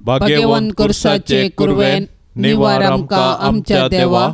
भाग्यवंत कुर्साचे कुरवेन निवार आमकां आमच्या देवा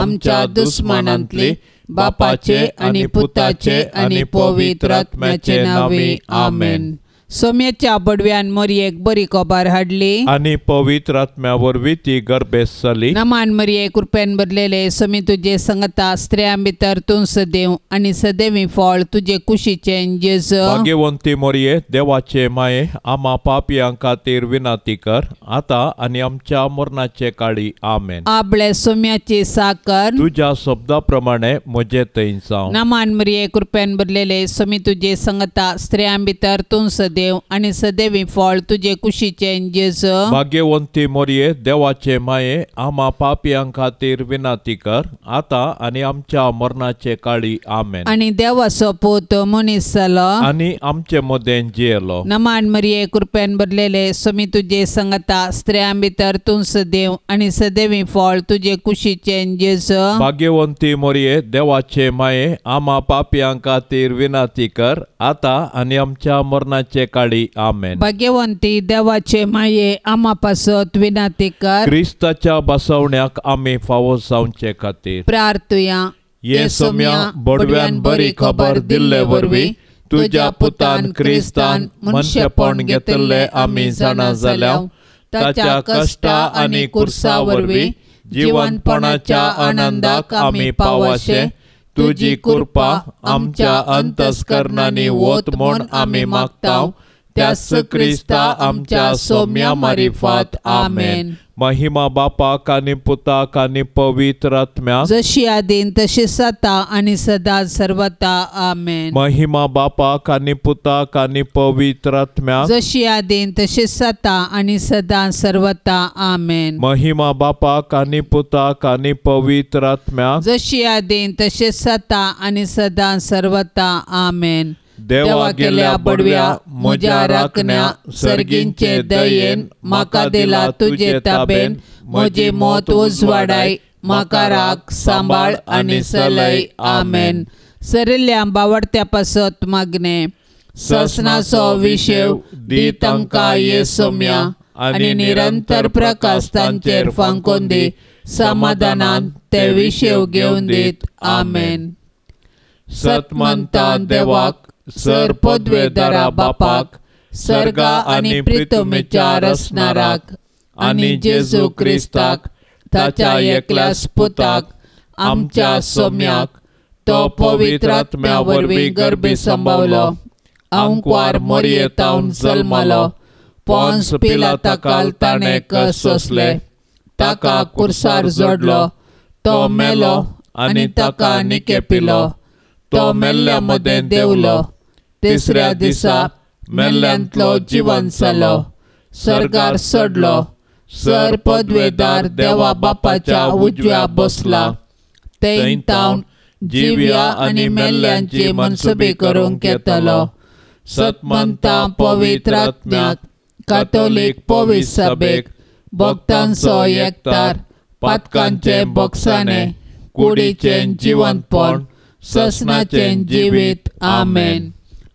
आमच्या दुस्मानांतली बापाचे आनी पुताचे आनी पवित्र आत्म्याचे नांवे आमेन. सोम्याच्या बडव्यान मरयेक बरी खबर हाडली आनी पवित्र आत्म्या वरवीं ती गर्भेस्त जाली. नमान मरये कृपेन भरलेले सोमी तुजे संगता स्त्रियां भितर तूं सदैव आनी सदैवी फळ तुजे कुशीचें जेजू. भाग्यवंती मरये देवाचे माये आमा पापयां खातीर विनंती कर आतां आनी आमच्या मरणाचे काळी आमेन. आपले सोम्याची साकर तुज्या शब्दा प्रमाणे म्हजे थंय जावं. नमान मरये कृपेन भरलेले सोमी तुजे संगता स्त्रियां भितर तूं सदैव आनी सदैवी फळ तुजे कुशीचें जेजू. भाग्यवंती मरये देवाचे माये आमा पापयां खातीर विनंती कर आतां आनी आमच्या मरणाचे काळी आमेन. आनी देवाचो पूत मनीस जालो आनी आमचे मदें जियेलो. नमान मरये कृपेन भरलेले सोमी तुजे संगता स्त्रियां भितर तूं सदैव आनी सदैवी फळ तुजे कुशीचें जेजू. भाग्यवंती मरये देवाचे माये आमा पापयां खातीर विनंती कर आतां आनी आमच्या मरणाचे काळी आमेन. भाग्यवंती देवाचे माये आमा पासत विनंती कर. क्रिस्ताच्या बसवण्याक आमी फावो जावचे खातीर प्रार्थुया. ये सोम्या बडव्यान बरी खबर दिल्ले वरवीं तुज्या पुतान क्रिस्तान मनशेपण घेतिल्ले आमी जाणा जाल्या ताच्या कश्टा आनी कुर्सा वरवीं जिवनपणाच्या आनंदाक आमी पावाशे तुजी कृपा आमच्या अंतस्करणांनी वत म्हूण आमी मागता त्याच क्रिस्ता आमच्या सोम्या मारिफात आमेन. महिमा बापाक आनी पुताक आनी पवित्र आत्म्याक जशी आदीन तशी सता आनी सदा सर्वता आमेन. महिमा बापाक आनी पुताक आनी पवित्र आत्म्याक जशी आदीन तशी सता आनी सदा सर्वता आमेन. महिमा बापाक आनी पुताक आनी पवित्र आत्म्याक जशी आदीन तशी सता आनी सदा सर्वता आमेन. देवा गेल्या बडव्या म्हज्या राखण्या सर्गींचे दयेन म्हाका दिला तुजे ताबेन म्हजी मौत उजवाडाय म्हाका राख सांबाळ आनी सलय आमेन. सरिल्ल्या बावडत्या पासत मागणे ससनाचो विशेव दी तांकां ये सोम्या आनी निरंतर प्रकाश तांचेर फांकोन दी समाधानान ते विशेव घेवन दीत आमेन. सतमंता देवाक सर पदवेदारा बापाक सर्गा आनी प्रितमेच्या रसनाराक आनी जेजू क्रिस्ताक ताच्या एकल्या पुताक आमच्या सोम्याक तो पवित्र आत्म्या वरवीं गर्भी संभवलो आंकवार मरयेतावन जल्मलो पोन्स पिलाताकाल ताणें कश्ट सोंसले ताका कुर्सार जोडलो तो मेलो आनी ताका निकेपिलो तो मेल्ल्या मदें देंवलो तिसऱ्या दिसा मेल्ल्यांतलो जिवन जालो सर्गार चडलो सर पदवेदार देवा बापाच्या उजव्या बसला थंय तावन जिव्या आनी मेल्ल्यांची मनसुबी करूंक येतलो. सतमंता पवित्र आत्म्याक कातोलीक पवित्र सभेक भक्तांचो एकतार पातकांचे बोगसाणे कुडीचें जिवंतपण ससनाचें जिवीत आमेन.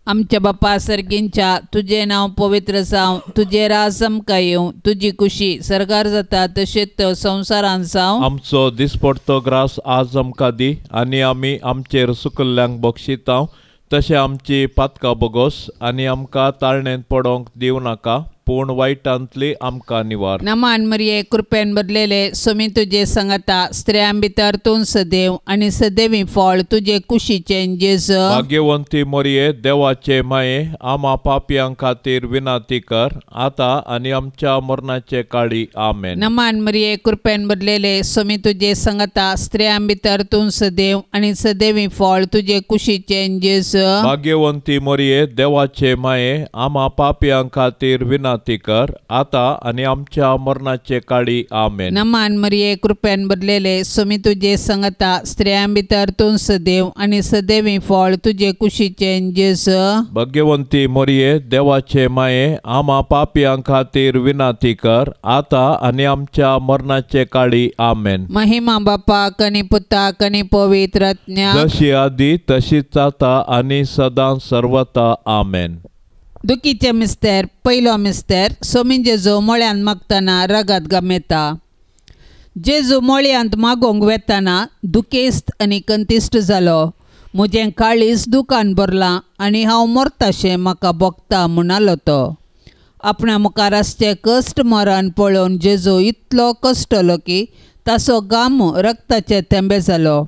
आमच्या बापा सर्गींच्या तुजें नांव पवित्र जावं तुजें राज आमकां येवं तुजी कुशी सर्गार जाता तशेंच संवसारांत जावं. आमचो दिसपडतो ग्रास आज आमकां दी आनी आमी आमचेर सुकल्ल्यांक बक्षितांव तशें आमची पातकां बोगोस आनी आमकां ताळणेंत पडोवंक दिवं नाका पूण वायटांतली आमकां निवार. नमान मरये कृपेन भरलेले सोमी तुजे संगता स्त्रियां भितर तूं सदैव आनी सदैवी फळ तुजे कुशीचें जेजू. भाग्यवंती मरये देवाचे माये आमा पापयां खातीर विनंती कर आतां आनी आमच्या मरणाचे काळी आमेन. नमान मरये कृपेन भरलेले सोमी तुजे संगता स्त्रियां भितर तूं सदैव आनी सदैवी फळ तुजे कुशीचें जेजू. भाग्यवंती मरये देवाचे माये आमा पापयां खातीर विनंती कर आतां आनी आमच्या मरणाचे काळी आमेन. नमान मरये कृपेन भरलेले सोमी तुजे संगता स्त्रियां भितर तूं सदैव आनी सदैवी फळ तुजे कुशीचें जेजू. भाग्यवंती मरये देवाचे माये आमा पापयां खातीर विनंती कर आतां आनी आमच्या मरणाचे काळी आमेन. महिमा बापाक आनी पुताक आनी पवित्र आत्म्याक जशी आदी तशीच आतां आनी सदां सर्वता आमेन. दुखीचे मिस्तेर पयलो मिस्तेर सोमीन जेजू मळ्यांत मागतना रगत गमेता. जेजू मळयांत मागोंक वेतना दुखेस्त आनी कंतिश्ट जालो. म्हजें काळीज दुकान भरलां आनी हांव मरताशें म्हाका भोगता म्हणालो तो. आपणा मुखार आसचें कश्ट मरण पळोवन जेजू इतलो कश्टलो की ताचो घाम रक्ताचे थेंबे जालो.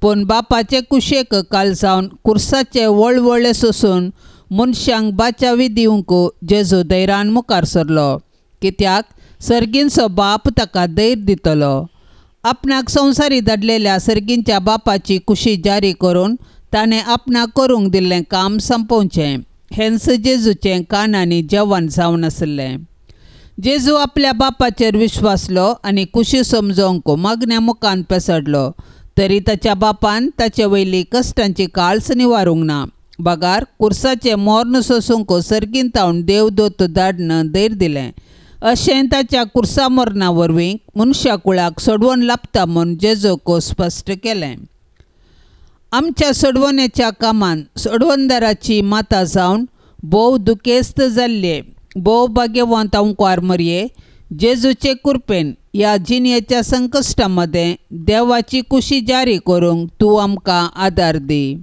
पूण बापाचे कुशेक काल जावन कुर्साचे वळवळे सोसून मनशांक बाचावी दिवंक जेजू धैर्यान मुखार सरलो. कित्याक सर्गींचो बाप ताका धैर्य दितलो. आपणाक संवसारी धाडलेल्या सर्गींच्या बापाची कुशी जारी करून ताणें आपणाक करूंक दिल्लें काम संपोवचें हेंच जेजूचें कानांनी जेवण जावन आसलें. जेजू आपल्या बापाचेर विश्वासलो आनी कुशी समजोवंक मागण्या मुखान पेसडलो तरी ताच्या बापान ताचे वयली कश्टांची काळच निवारूंक ना. बगार कुर्साचें मोर्न सोसूंक सर्गीन तावन देवदूत धाडन धैर्य दिलें. अशें ताच्या कुर्सा मरणा वरवीं मनशा कुळाक सोडवण लाभता म्हूण जेजूक स्पश्ट केलें. आमच्या सोडवणेच्या कामान सोडवणदाराची माता जावन भोव दुखेस्त जाल्ले भोव भाग्यवंत अंकुर मरये जेजूचे कृपेन ह्या जिणेच्या संकश्टा मदें देवाची कुशी जारी करूंक तूं आमकां आदार दी.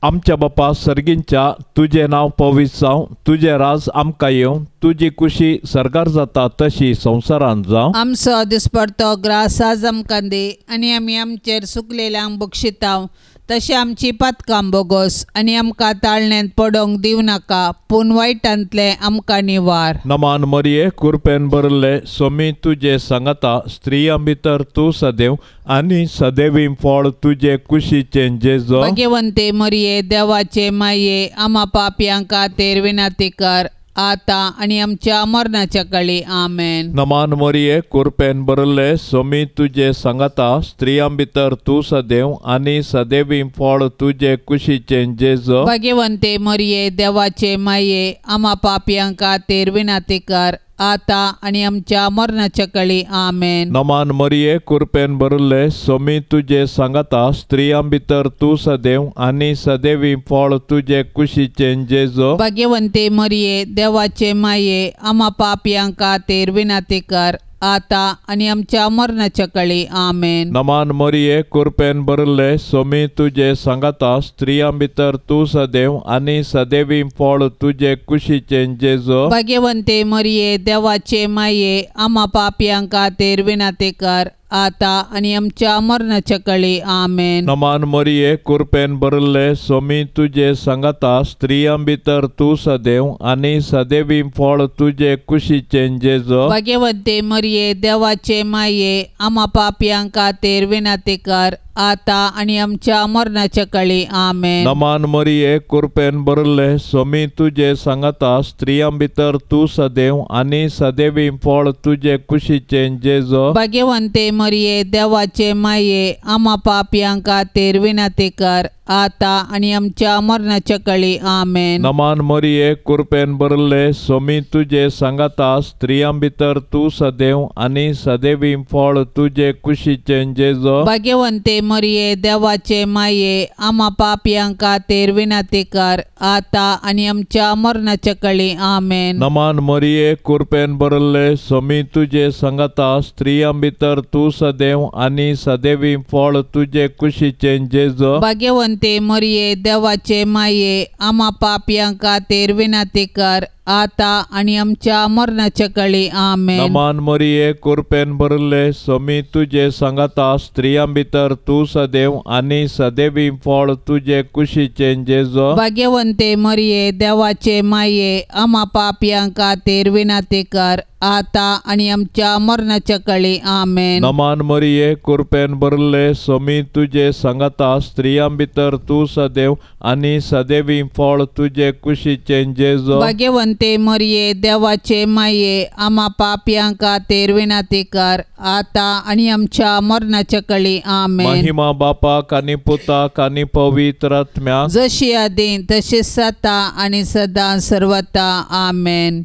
आमच्या बापा सर्गींच्या तुजें नांव पवित्र जावं, तुजें राज आमकां येवं, तुजी कुशी सर्गार जाता तशी संवसारांत जावं. आमचो दिसपडतो ग्रास आज आमकां दी आनी आमी आमचेर सुकलेल्यांक बक्षितांव तशें आमची पातकां बोगोस आनी आमकां ताळण्यांत पडोवंक दिवं नाका पूण वायटांतलें आमकां निवार. नमान मरिये कुरपेन भरले सोमी तुजे सांगाता, स्त्रियां भितर तूं सदैव आनी सदैवी फळ तुजे कुशीचें जेजो. भाग्यवंते मरिये देवाचे माये आमा पापयां खातीर विनंती कर आतां आनी आमच्या मरणाच्या काळी. आमेन. नमान मरिये कुरपेन भरले सोमी तुजे सांगाता, स्त्रियां भितर तूं सदैव आनी सदैवी फळ तुजे कुशीचें जेजो. भाग्यवंते मरिये देवाचे माये आमा पापयां खातीर विनंती कर आतां आनी आमच्या मरणाच्या काळी. आमेन. नमान मरिये कुरपेन भरले सोमी तुजे सांगाता, स्त्रियां भितर तूं सदैव आनी सदैवी फळ तुजे कुशीचें जेजो. भाग्यवंते मरिये देवाचे माये आमा पापयां खातीर विनंती कर आतां आनी आमच्या मरणाच्या काळी. आमेन. नमान मरिये कुरपेन भरले सोमी तुजे सांगाता, स्त्रियां भितर तूं सदैव आनी सदैवी फळ तुजे कुशीचें जेजो. भाग्यवंते मरिये देवाचे माये आमा पापयां खातीर विनंती कर आतां आनी आमच्या मरणाच्या काळी. आमेन. नमान मरिये कुरपेन भरले सोमी तुजे सांगाता, स्त्रियां भितर तूं सदैव आनी सदैवी फळ तुजे कुशीचें जेजो. भाग्यवंते मरिये देवाचे माये आमा पापयां खातीर विनंती कर आतां आनी आमच्या मरणाच्या काळी. आमेन. नमान मरिये कुरपेन भरले सोमी तुजे सांगाता, स्त्रियां भितर तूं सदैव आनी सदैवी फळ तुजे कुशीचें जेजो. भाग्यवंते मरिये देवाचे माये आमा पापयां खातीर विनंती कर आतां आनी आमच्या मरणाच्या काळी. आमेन. नमान मरिये कुरपेन भरले सोमी तुजे सांगाता, स्त्रियां भितर तूं सदैव आनी सदैवी फळ तुजे कुशीचें जेजो. भाग्यवंते मरिये देवाचे माये आमा पापयां खातीर विनंती कर आतां आनी आमच्या मरणाच्या काळी. आमेन. नमान मरिये कुरपेन भरले सोमी तुजे सांगाता, स्त्रियां भितर तूं सदैव आनी सदैवी फळ तुजे कुशीचें जेजो. भाग्यवंते मरिये देवाचे माये आमा पापयां खातीर विनंती कर आतां आनी आमच्या मरणाच्या काळी. आमेन. नमान मरिये कुरपेन भरले सोमी तुजे सांगाता, स्त्रियां भितर तूं सदैव आनी सदैवी फळ तुजे कुशीचें जेजो. भाग्यवंते मरिये देवाचे माये आमा पापयां खातीर विनंती कर आतां आनी आमच्या मरणाच्या काळी. आमेन. नमान मरिये कुरपेन भरले सोमी तुजे सांगाता, स्त्रियां भितर तूं सदैव आनी सदैवी फळ तुजे कुशीचें जेजो. भाग्यवंते मरिये देवाचे माये आमा पापयां खातीर विनंती कर आतां आनी आमच्या मरणाच्या काळी. आमेन. महिमा बापाक आनी पुताक आनी पवित्र आत्म्याक, जशी आदीं तशी सता आनी सदां सर्वता. आमेन.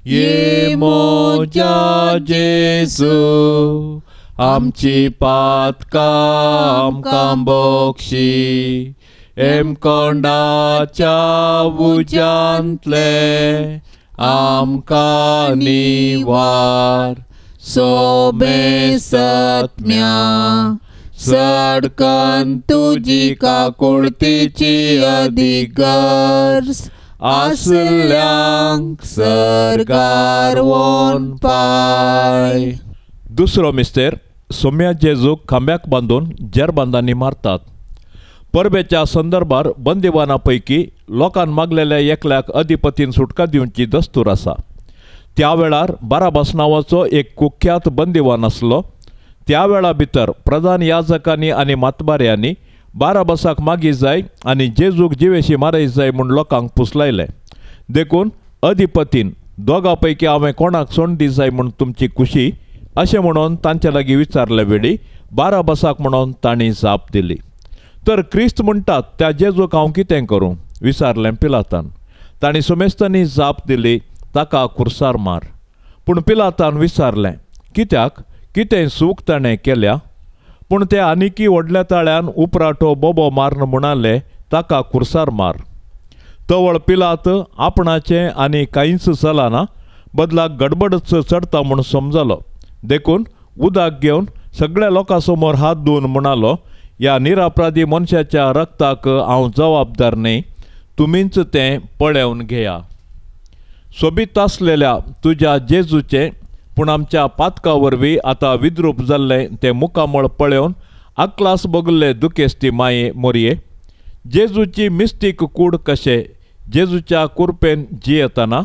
ये मोजा जेजू आमची पातकां आमकां बक्षी, हेमकोंडाच्या उज्यांतले आमकां निवार. सोमेसत्म्या सडकन तुजी काकुळतीची अदीक गरज आसल्यांक सर्गार वोन पाय. दुसरो मिस्तेर सोम्या जेजूक खांब्याक बांदून जेरबांदांनी मारतात. परबेच्या संदर्भार बंदिवाना पैकी लोकान मागलेल्या एकल्याक अधिपतीन सुटका दिवची दस्तूर आसा. त्या वेळार बाराबास नांवाचो एक कुख्यात बंदिवान आसलो. त्या वेळा भितर प्रधान याजकांनी आनी मातबाऱ्यांनी बाराबासाक मागी जाय आनी जेजूक जिवेशी मारय जाय म्हूण लोकांक पुसलायलें. देखून अधिपतीन दोगां पैकी हांवें कोणाक सोंड दी जाय म्हूण तुमची खुशी अशें म्हणून तांचे लागीं विचारले वेळी बाराबासाक म्हणून तांणी जाप दिली. तर क्रिस्त म्हणटात त्या जेजूक हांव कितें करूं विचारलें पिलातान. तांणी सुमेस्तांनी जाप दिली, ताका खुर्सार मार. पूण पिलातान विचारलें, कित्याक, कितें चूक ताणें केल्या? पूण ते आनिकी व्हडल्या ताळ्यान उपराटो बोबो मारून म्हणाले, ताका खुर्सार मार. तवळ पिलात आपणाचें आनी कांयच चलना, बदलाक गडबडच चडटा म्हूण समजलो. देखून उदक घेवन सगळ्या लोकां समोर हात धुवन म्हणालो, ह्या निरापराधी मनशाच्या रक्ताक हांव जबाबदार न्ही, तुमीच तें पळोवन घेया. सोबीत आसलेल्या तुज्या जेजूचें पूण आमच्या पातका वरवीं आतां विद्रूप जाल्लें तें मुखामळ पळोवन आकलास बगल्ले दुखेस्ती माये मोरये. जेजूची मिस्तीक कूड कशें जेजूच्या कुरपेन जियेतना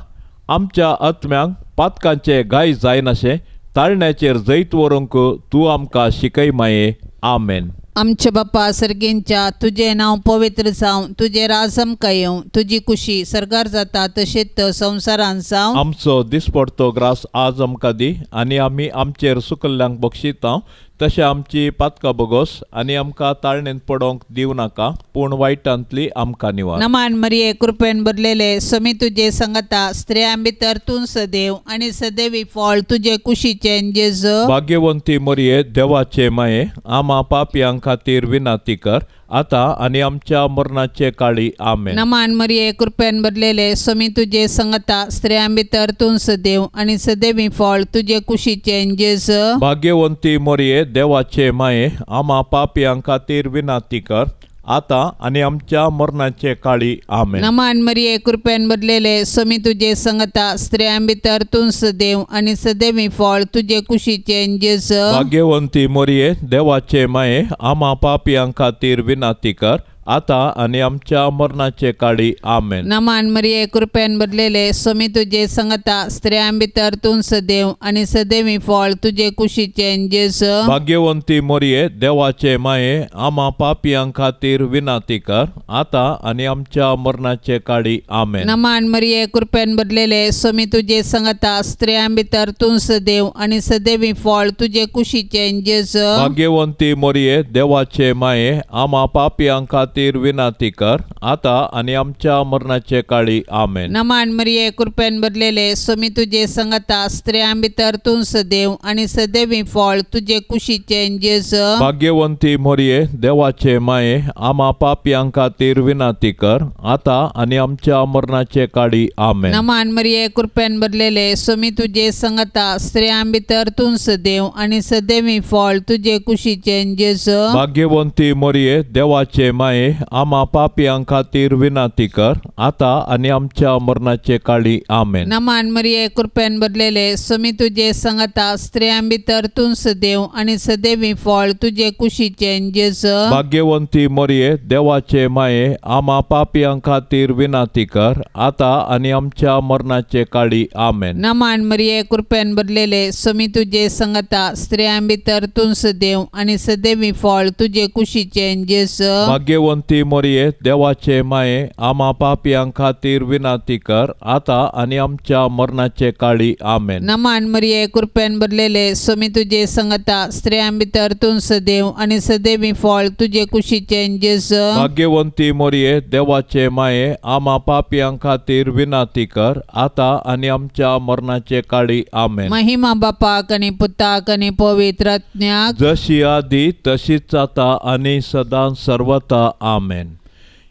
आमच्या आत्म्यांक पातकांचे घाय जायनाशें ताळण्याचेर जैत व्हरूंक तूं आमकां शिकय माये. आमेन. आमच्या बापा सर्गेंच्या तुजें नांव पवित्र जावं, तुजें राज आमकां येवं, तुजी खुशी सर्गार जाता तशेंच संवसारांत जावं. आमचो दिसपडतो ग्रास आज आमकां दी आनी आमी आमचेर सुकल्ल्यांक बक्षिता तशें आमची पातकां बगोस आनी आमकां ताळणेंत पडोवंक दिवं नाका, पूण वायटांतली आमकां निवार. नमान मरिये, कृपेन भरलेले, समी तुजे संगता, स्त्रियां भितर तूं सदैव आनी सदैवी फळ तुजे कुशीचें जेजू. भाग्यवंती मरिये, देवाचे माये, आमा पापयां खातीर विनंती कर आतां आनी आमच्या मरणाचे काळी. आमेन. नमान मरिये, कृपेन भरलेले, समी तुजे संगता, स्त्रियां भितर तूं सदैव आनी सदैवी फळ तुजे कुशीचें जेजू. भाग्यवंती मरिये, देवाचे माये, आमा पापयां खातीर विनंती कर आतां आनी आमच्या मरणाचे काळी. आमेन. नमान मरिये, कृपेन भरलेले, समी तुजे संगता, स्त्रियां भितर तूं सदैव आनी सदैवी फळ तुजे कुशीचें जेजू. भाग्यवंती मरिये, देवाचे माये, आमा पापयां खातीर विनंती कर आतां आनी आमच्या मरणाचे काळी. आमेन. नमान मरिये, कृपेन भरलेले, समी तुजे संगता, स्त्रियां भितर तूं सदैव आनी सदैवी फळ तुजे कुशीचें जेजू. भाग्यवंती मरिये, देवाचे माये, आमा पापयां खातीर विनंती कर आतां आनी आमच्या मरणाचे काळी. आमेन. नमान मरिये, कृपेन भरलेले, समी तुजे संगता, स्त्रियां भितर तूं सदैव आनी सदैवी फळ तुजे कुशीचें जेजू. भाग्यवंती मरिये, देवाचे माये, आमा पापयां खातीर विनंती कर आतां आनी आमच्या मरणाचे काळी. आमेन. नमान मरिये, कृपेन भरलेले, समी तुजे संगता, स्त्रियां भितर तूं सदैव आनी सदैवी फळ तुजे कुशीचें जेजू. भाग्यवंती मरिये, देवाचे माये, आमा पापयां खातीर विनंती कर आतां आनी आमच्या मरणाचे काळी. आमेन. नमान मरिये, कृपेन भरलेले, समी तुजे संगता, स्त्रियां भितर तूं सदैव आनी सदैवी फळ तुजे कुशीचें जेजू. भाग्यवंती मरिये, देवाचे माये, आमा पापयां खातीर विनंती कर आतां आनी आमच्या मरणाचे काळी. आमेन. नमान मरिये, कृपेन भरलेले, समी तुजे संगता, स्त्रियां भितर तूं सदैव आनी सदैवी फळ तुजे कुशीचें जेजू. भाग्यवंती मरिये, देवाचे माये, आमा पापयां खातीर विनंती कर आतां आनी आमच्या मरणाचे काळी. आमेन. नमान मरिये, कृपेन भरलेले, समी तुजे संगता, स्त्रियां भितर तूं सदैव आनी सदैवी फळ तुजे कुशीचें जेजू. भाग्यवंती मरिये, देवाचे माये, आमा पापयां खातीर विनंती कर आतां आनी आमच्या मरणाचे काळी. आमेन. नमान मरिये, कृपेन भरलेले, समी तुजे संगता, स्त्रियां भितर तूं सदैव आनी सदैवी फळ तुजे कुशीचें जेजू. भाग्यवंती मरिये, देवाचे माये, आमा पापयां खातीर विनंती कर आतां आनी आमच्या मरणाचे काळी. आमेन. महिमा बापाक आनी पुताक आनी पवित्र आत्म्याक, जशी आदी तशीच आतां आनी सदां सर्वता. आमेन.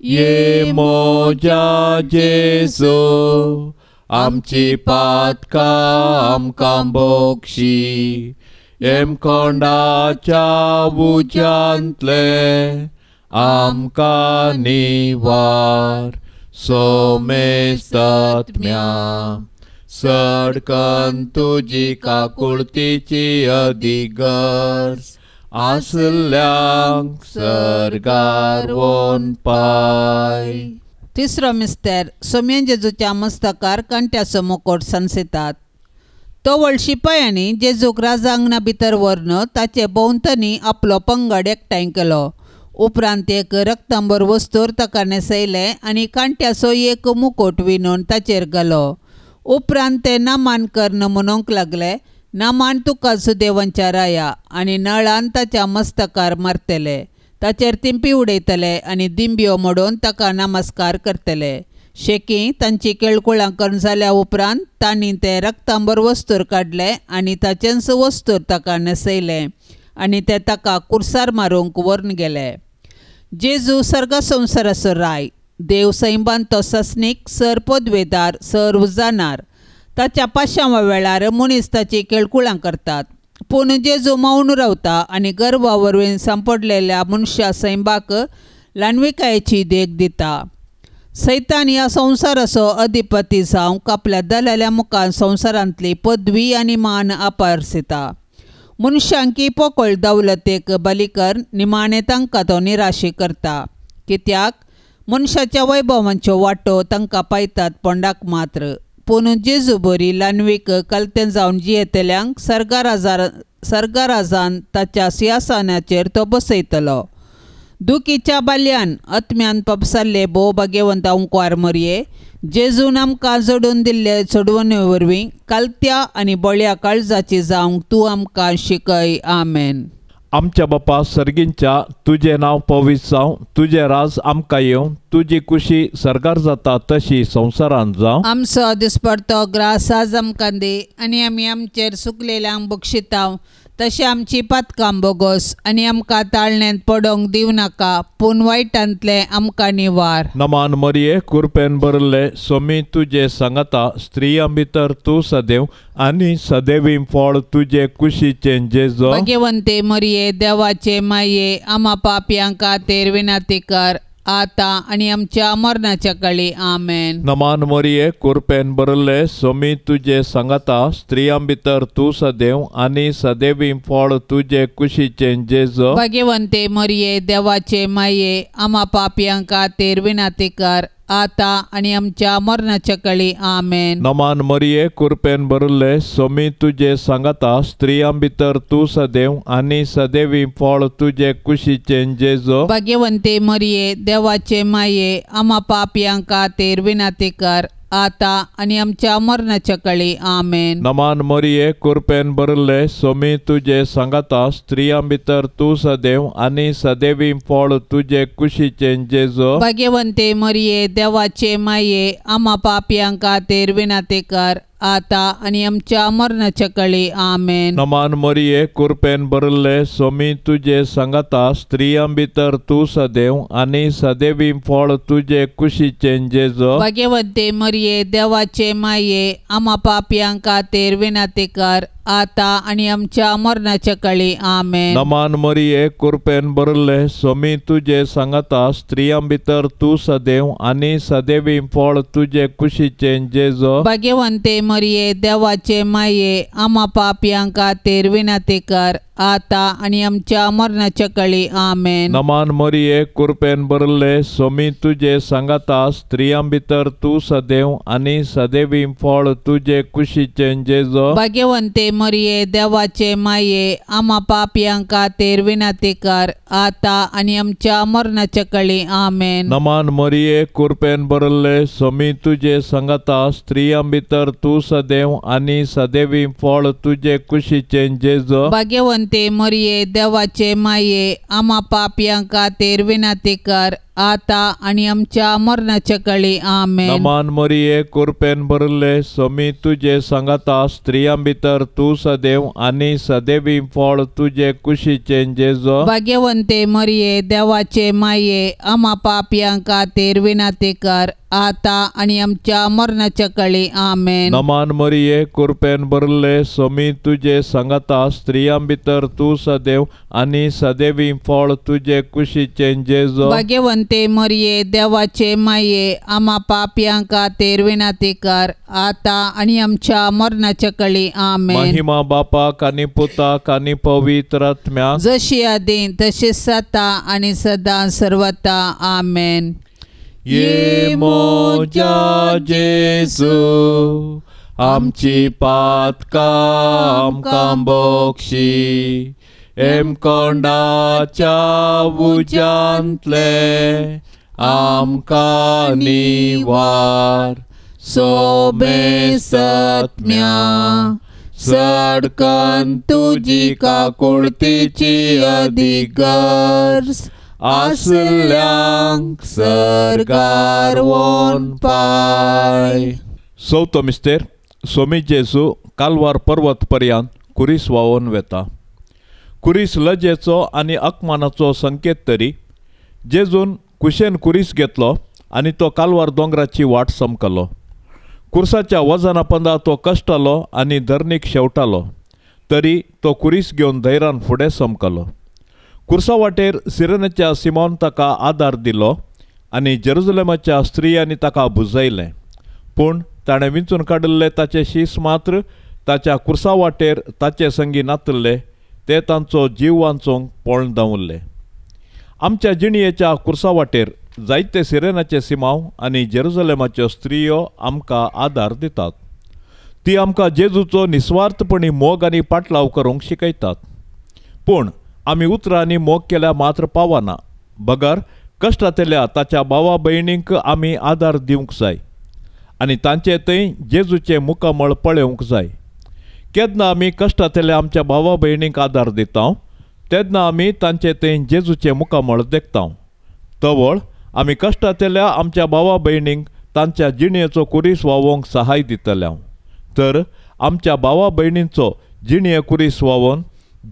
ये मोज्या जेजू आमची पातकां आमकां भोगशी हेमकोंडाच्या उज्यांतले आमकां निवार सोमेस्तात्म्या सडकन तुजी काकुळतीची अधिगर्ज आसल्यांक सर्गार वोन पाय. तिसरो मिस्तेर सोम्यान जेजूच्या मस्तकार कांट्याचो मुकोट सांसयतात. तवळ शिपायांनी जेजूक राजांगणा भितर व्हरून ताचे भोंवतणी आपलो पंगड एकठांय केलो. उपरांत एक रक्तांबर वस्तूर ताका न्हेसयलें आनी कांट्याचो एक मुकोट विणून ताचेर घालो. उपरांत ते नामान कर्ण म्हणूंक लागले, नामान तुका सुदेवांच्या राया, आनी नळान ताच्या मस्तकार मारतले, ताचेर तिंपी उडयतले आनी दिंब्यो मोडून ताका नमस्कार करतले. शेकी तांची केळकुळां करून जाल्या उपरांत तांणी ते रक्तांबर वस्तूर काडले आनी ताचेंच वस्तूर ताका न्हेसयलें आनी ते ताका कुर्सार मारूंक व्हरून गेले. जेजू सर्ग संवसाराचो राय, देव सैंबान तो ससनीक सर पदवेदार सर्व जाणार. ताच्या पाशांवा वेळार मनीस ताची केळकुळां करतात, पूण जेजू मौन रावता आनी गर्वा वरवीं सांपडलेल्या मनशा सैंबाक ल्हानविकायेची देख दिता. सैतान ह्या संवसाराचो अधिपती जावंक आपल्या दलाल्या मुखार संवसारांतली पदवी आनी मान आपारसिता. मनशांकी पोकळ दौलतेक बलिकर निमाणें तांकां तो निराशी करता, कित्याक मनशाच्या वैभवांच्यो वाटो तांकां पायतात पोंडाक मात्र. पूण जेजू बरी ल्हानवीक कलतें जावन जियेतल्यांक सर्गराजान ताच्या सिंहासनाचेर तो बसयतलो. दुखीच्या बाल्यान आत्म्यान पपसाल्ले भोव भाग्यवंत अंकुवार मरये जेजून आमकां जोडून दिल्ले सोडवणे वरवीं कालत्या आनी बळ्या काळजाची जावंक तूं आमकां शिकय. आमेन. आमच्या बापा सर्गींच्या तुजें नांव पवित्र जावं, तुजें राज आमकां येवं, तुजी कुशी सर्गार जाता तशी संवसारांत जावं. आमचो दिसपडतो ग्रास आज आमकां दी आनी आमी आमचेर सुकलेल्यांक बक्षितांव तशें आमची पातकां बोगोस आनी आमकां ताळण्यांत पडोंक दिवं नाका, पूण वायटांतलें आमकां निवार. नमान मरिये कुरपेन भरले सोमी तुजे सांगाता, स्त्रियां भितर तूं सदैव आनी सदैवी फळ तुजे कुशीचें जेजो. भाग्यवंते मरिये देवाचे माये आमा पापयां खातीर विनंती कर आतां आनी आमच्या मरणाच्या काळी. आमेन. नमान मरिये कुरपेन भरले सोमी तुजे सांगाता, स्त्रियां भितर तूं सदैव आनी सदैवी फळ तुजे कुशीचें जेजो. भाग्यवंते मरिये देवाचे माये आमा पापयां खातीर विनंती कर आतां आनी आमच्या मरणाच्या काळी. आमेन. नमान मरिये कुरपेन भरले सोमी तुजे सांगाता, स्त्रियां भितर तूं सदैव आनी सदैवी फळ तुजे कुशीचें जेजो. भाग्यवंते मरिये देवाचे माये आमा पापयां खातीर विनंती कर आतां आनी आमच्या मरणाच्या काळी. आमेन. नमान मरिये कुरपेन भरले सोमी तुजे सांगाता, स्त्रियां भितर तूं सदैव आनी सदैवी फळ तुजे कुशीचें जेजो. भाग्यवंते मरिये देवाचे माये आमा पापयां खातीर विनंती कर आतां आनी आमच्या मरणाच्या काळी. आमेन. नमान मरिये कुरपेन भरले सोमी तुजे सांगाता, स्त्रियां भितर तूं सदैव आनी सदैवी फळ तुजे कुशीचें जेजो. भाग्यवंते मरिये देवाचे माये आमा पापयां खातीर विनंती कर आतां आनी आमच्या मरणाच्या काळी. आमेन. नमान मरिये कुरपेन भरले सोमी तुजे सांगाता, स्त्रियां भितर तूं सदैव आनी सदैवी फळ तुजे कुशीचें जेजो. भाग्यवंते मरिये देवाचे माये आमा पापयां खातीर विनंती कर आतां आनी आमच्या मरणाच्या काळी. आमेन. नमान मरिये कुरपेन भरले सोमी तुजे सांगाता, स्त्रियां भितर तूं सदैव आनी सदैवी फळ तुजे कुशीचें जेजो. भाग्यवंते मरिये देवाचे माये आमा पापयां खातीर विनंती कर आतां आनी आमच्या मरणाच्या काळी. आमेन. नमान मरिये कुरपेन भरले सोमी तुजे सांगाता, स्त्रियां भितर तूं सदैव आनी सदैवी फळ तुजे कुशीचें जेजो. भाग्यवंते मरिये देवाचे माये आमा पापयां खातीर विनंती कर आता आनी आमच्या मरणाच्या काळी आमेन. नमान मरिये कृपेन भरले सोमी तुजे सांगाता स्त्रियां भितर तूं सदैव आनी सदैवी फळ तुजे कुशीचें जेजो. भाग्यवंते मरिये देवाचे माये आमा पापयां खातीर विनंती कर आता आनी आमच्या मरणाच्या काळी आमेन. नमान मरिये कृपेन भरले सोमी तुजे सांगाता स्त्रियां भितर तूं सदैव आनी सदैवी फळ तुजे कुशीचें जेजो. भाग्यवंते मरिये देवाचे माये आमा पापयां खातीर विनंती कर आता आनी आमच्या मरणाच्या काळी आमेन. महिमा बापाक आनी पुताक आनी पवित्र आत्म्याक जशी आदीं तशी सता आनी सदां सर्वता आमेन. ये मोजा जेजू आमची पातकां आमकां बक्षी एमकोंडाच्या उज्यांतले आमकां निवार सोमे सत्म्या सडकन तुजी काकुळतीची अदीक गरज आसल्यांक सर्गार वोन पाय. चवथो मिस्तेर सोमी जेजू कालवार पर्वत पर्यंत कुरीस व्हांवोन वेता. कुरीस लजेचो आनी अपमानाचो संकेत तरी जेजून कुशेन कुरीस घेतलो आनी तो कालवार दोंगराची वाट समकलो. कुर्साच्या वजना पंदा तो कश्टालो आनी धरणीक शेवटालो तरी तो कुरीस घेवन धैर्यान फुडें समकलो. कुर्सा वाटेर सिरेनाच्या सिमोन ताका आदार दिलो आनी जेरुजलेमाच्या स्त्रियांनी ताका बुजयलें. पूण ताणें विंचून काडिल्ले ताचे शीस मात्र ताच्या कुर्सा वाटेर ताचे संगी नातल्ले ते तांचो जीव वांचोवंक पळोवन धांवल्ले. आमच्या जिणयेच्या कुर्सा वाटेर जायते सिरेनाचे सिमांव आनी जेरुजलेमाच्यो स्त्रियो आमकां आदार दितात. ती आमकां जेजूचो निस्वार्थपणी मोग आनी पाटलाव करूंक शिकयतात. पूण आमी उतरांनी मोग केल्यार मात्र पावना बगर कश्टांतल्या ताच्या भावा भयणींक आमी आदार दिवंक जाय आनी तांचे थंय जेजूचें मुखामळ पळोवंक जाय. केन्ना आमी कश्टांतल्या आमच्या भावा भयणींक आदार दिता तेन्ना आमी तांचे थंय जेजूचें मुखामळ देखता. तवळ आमी कश्टांतल्या आमच्या भावा भयणींक तांच्या जिणेचो कुरीस व्हांवोवंक सहाय दितले. तर आमच्या भावा भयणींचो जिणे कुरीस व्हांवोवन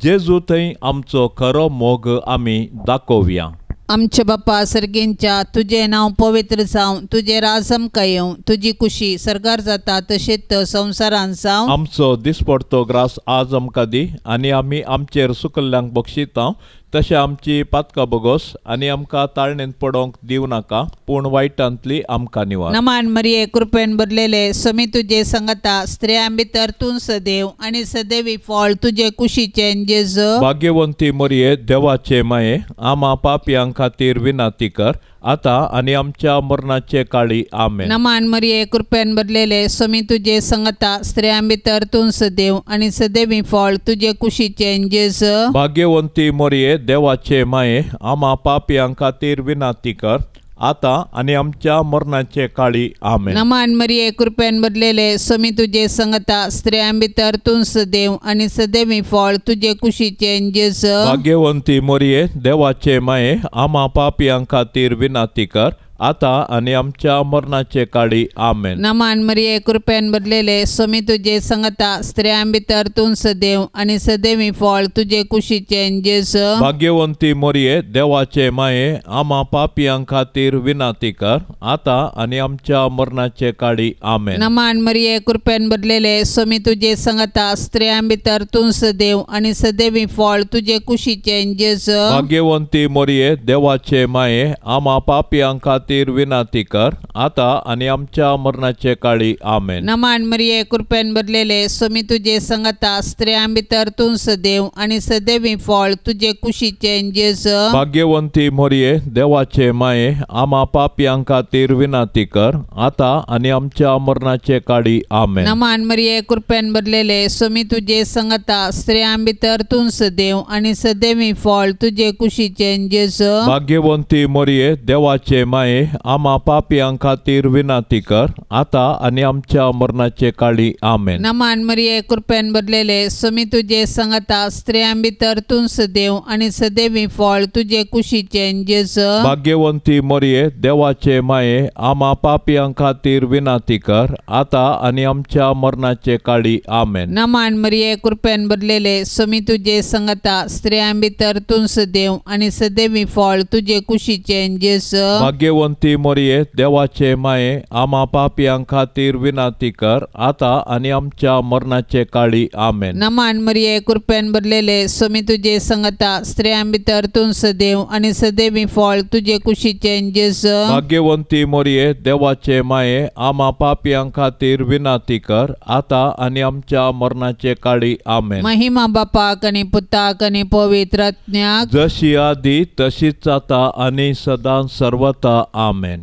जेजू थंय आमचो खरो मोग आमी दाखोवया. आमच्या बापा सर्गींच्या तुजें नांव पवित्र जावं, तुजें राज आमकां येवं, तुजी कुशी सर्गार जाता तशेंच संवसारांत जावं. आमचो दिसपडतो ग्रास आज आमकां दी आनी आमी आमचेर सुकल्ल्यांक बक्षिता तशें आमची पातकां बोगोस आनी आमकां ताळणेंत पडोवंक दिवं नाका पूण वायटांतली आमकां निवार. नमान मरिये कृपेन भरलेले समी तुजे संगता स्त्रियां भितर तूं सदैव आनी सदैवी फळ तुजे कुशीचें जेजू. भाग्यवंती मरिये देवाचे माये आमा पापयां खातीर विनंती कर आता आनी आमच्या मरणाचे काळी आमेन. नमान मरिये कृपेन भरलेले समी तुजे संगता स्त्रियां भितर तूं सदैव आनी सदैवी फळ तुजे कुशीचें जेजू. भाग्यवंती मरिये देवाचे माये आमा पापयां खातीर विनंती कर आता आनी आमच्या मरणाचे काळी आमेन. नमान मरिये कृपेन भरलेले समी तुजे संगता स्त्रियां भितर तूं सदैव आनी सदैवी फळ तुजे कुशीचें जेजू. भाग्यवंती मरिये देवाचे माये आमा पापयां खातीर विनंती कर आता आनी आमच्या मरणाचे काळी आमेन. नमान मरिये कृपेन भरलेले समी तुजे संगता स्त्रियां भितर तूं सदैव आनी सदैवी फळ तुजे कुशीचें जेजू. भाग्यवंती मरिये देवाचे माये आमा पापयां खातीर विनंती कर आता आनी आमच्या मरणाचे काळी आमेन. नमान मरिये कृपेन भरलेले समी तुजे संगता स्त्रियां भितर तूं सदैव आनी सदैवी फळ तुजे कुशीचें जेजू. भाग्यवंती मरिये देवाचे माये आमा पापयां खातीर विनंती कर आता आनी आमच्या मरणाचे काळी आमेन. नमान मरिये कृपेन भरलेले समी तुजे संगता स्त्रियां भितर तूं सदैव आनी सदैवी फळ तुजे कुशीचें जेजू. भाग्यवंती मरिये देवाचे माये आमा पापयां खातीर विनंती कर आता आनी आमच्या मरणाचे काळी आमेन. नमान मरिये कृपेन भरलेले समी तुजे संगता स्त्रियां भितर तूं सदैव आनी सदैवी फळ तुजे कुशीचें जेजू. भाग्यवंती मरिये देवाचे माये माये, आमा पापयां खातीर विनंती कर आता आनी आमच्या मरणाचे काळी. आमेन. नमान मरिये, कृपेन भरलेले, स्वामी तुजे संगता, स्त्रियां भितर तूं सदैव आनी सदैवी फळ तुजे कुशीचें जेजू. भाग्यवंती मरिये, देवाचे माये, आमा पापयां खातीर विनंती कर आता आनी आमच्या मरणाचे काळी. आमेन. नमान मरिये, कृपेन भरलेले, स्वामी तुजे संगता, स्त्रियां भितर तूं सदैव आनी सदैवी फळ तुजे कुशीचें जेजू. भाग्यवंती मरिये, देवाचे माये, आमा पापयां खातीर विनंती कर आता आनी आमच्या मरणाचे काळी. आमेन. नमान मरिये, कृपेन भरलेले, स्वामी तुजे संगता, स्त्रियां भितर तूं सदैव आनी सदैवी फळ तुजे कुशीचें जेजू. भाग्यवंती मरिये, देवाचे माये, आमा पापयां खातीर विनंती कर आता आनी आमच्या मरणाचे काळी. आमेन. महिमा बापाक आनी पुताक आनी पवित्र आत्म्याक, जशी आदी तशीच आता आनी सदां सर्वता. आमेन.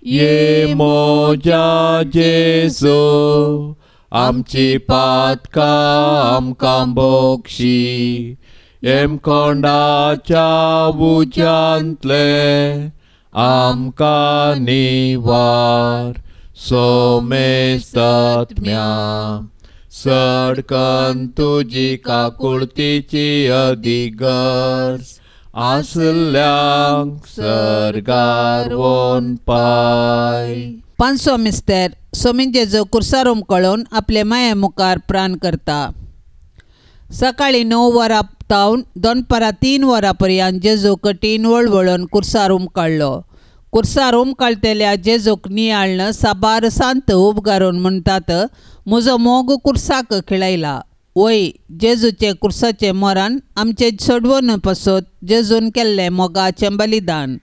ये मोजा जेजू, आमची पातकां आमकां बोक्षी, हेमकोंडाच्या उज्यांतले आमकां निवार, सोमेस्तात्म्या सडकन तुजी काकुळतीची अधिगर्ज आसल्यांक सर्गार वोन पाय. पांचसो मिस्तेर. स्वामी जेजू कुर्सार उमकळून आपले माये मुखार प्राण करता. सकाळी 9 वरां तावन दनपारां 3 वरां पर्यंत जेजू कठीण वळवळून कुर्सार उमकाडलो. कुर्सार उमकाळटेल्या जेजूक नियाळ्न साबार सांत उबगारून म्हणटात, म्हजो मोग कुर्साक खेळयला. वय, जेजूचें कुर्साचें मरण आमचें सोडवण पासत जेजून केल्लें मोगाचें बलिदान.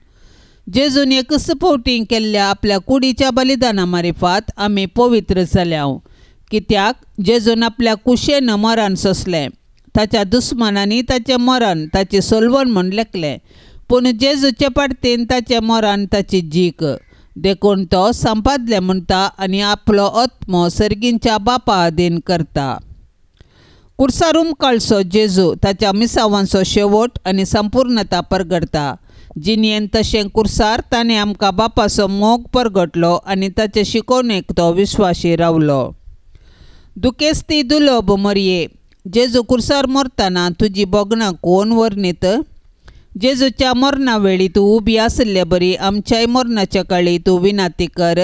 जेजून एकच फावटी केल्ल्या आपल्या कुडीच्या बलिदाना मारिफात आमी पवित्र जाल्या. कित्याक जेजून आपल्या कुशेन मरण सोंसलें. ताच्या दुस्मानांनी ताचें मरण ताची सोलवण म्हूण लेखलें, पूण जेजूचे पाडतीन ताचें मरण ताची जीक. देखून तो संपादलें म्हणटा आनी आपलो आत्मो सर्गींच्या बापा अधीन करता. कुर्सार उमकाळसो जेजू ताच्या मिसावांचो शेवट आनी संपूर्णता परगडता. जिणेन तशें कुर्सार ताणें आमकां बापाचो मोग परगटलो आनी ताचे शिकोवणेक तो विश्वाशी रावलो. दुखेस्ती दुलोब मरये, जेजू कुर्सार मरतना तुजी भोगणां कोण वर्णीत? जेजूच्या मरणा वेळी तूं उबी आशिल्ले बरी आमच्याय मरणाच्या काळी तूं विनंती कर